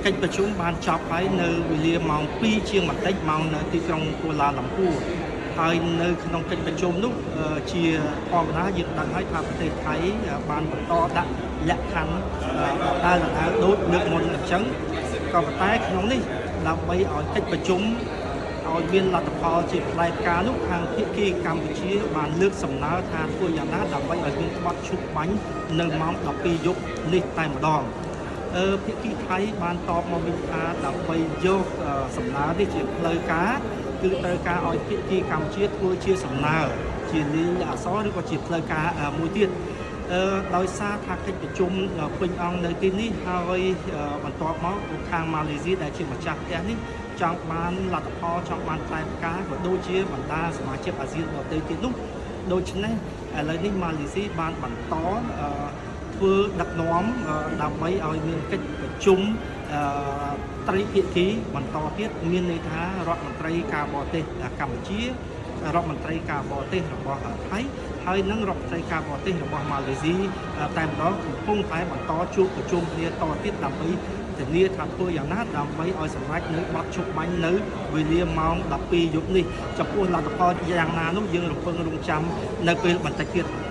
កិច្ចប្រជុំបានចប់ហើយនៅវេលាម៉ោង2ជាងបន្តិចម៉ោងនៅទីក្រុងកូឡាឡាំពួរហើយនៅក្នុងកិច្ចប្រជុំនោះជាធម្មតាយើងដឹងហើយថាប្រទេសថៃបានបន្តដាក់លក្ខខណ្ឌដដែលដដែលដូចលើកមុនអញ្ចឹងក៏ប៉ុន្តែក្នុងនេះដើម្បីឲ្យកិច្ចប្រជុំឲ្យមានលទ្ធផលជាផ្លែផ្កានោះខាងភាគីកម្ពុជាបានលើកសំណើថាធ្វើយ៉ាងណាដើម្បីឲ្យមានបទឈប់បាញ់នៅម៉ោង12យប់នេះតែម្ដង ភាគីថៃបានតបមកវិញថាដើម្បីយកសំណើនេះជាផ្លូវការគឺត្រូវការឲ្យភាគីកម្ពុជាធ្វើជាសំណើជាលាយអក្សរឬក៏ជាផ្លូវការមួយទៀតដោយសារថាកិច្ចប្រជុំពេញអង្គនៅទីនេះហើយបន្ទាប់មកខាងម៉ាឡេស៊ីដែលជាម្ចាស់ផ្ទះនេះចង់បានលទ្ធផលចង់បានផ្លែផ្កាក៏ដូចជាបណ្ដាសមាជិកអាស៊ានដទៃទៀតនោះដូច្នេះឥឡូវនេះម៉ាឡេស៊ីបានបន្តធ្វើដឹកនាំដើម្បីឲ្យមានកិច្ចប្រជុំត្រីភាគីបន្តទៀតមានន័យថារដ្ឋមន្ត្រីការបរទេសកម្ពុជារដ្ឋមន្ត្រីការបរទេសរបស់ថៃហើយនិងរដ្ឋមន្ត្រីការបរទេសរបស់ម៉ាឡេស៊ីតែម្ដងកំពុងតែបន្តជួបប្រជុំគ្នាតទៀតដើម្បីធានាថាធ្វើយ៉ាងណាដើម្បីឲ្យសម្រេចនៅបទឈប់បាញ់នៅវេលាម៉ោង12យប់នេះចំពោះលទ្ធផលយ៉ាងណានោះយើងរំពឹងរងចាំនៅពេលបន្តិចទៀត។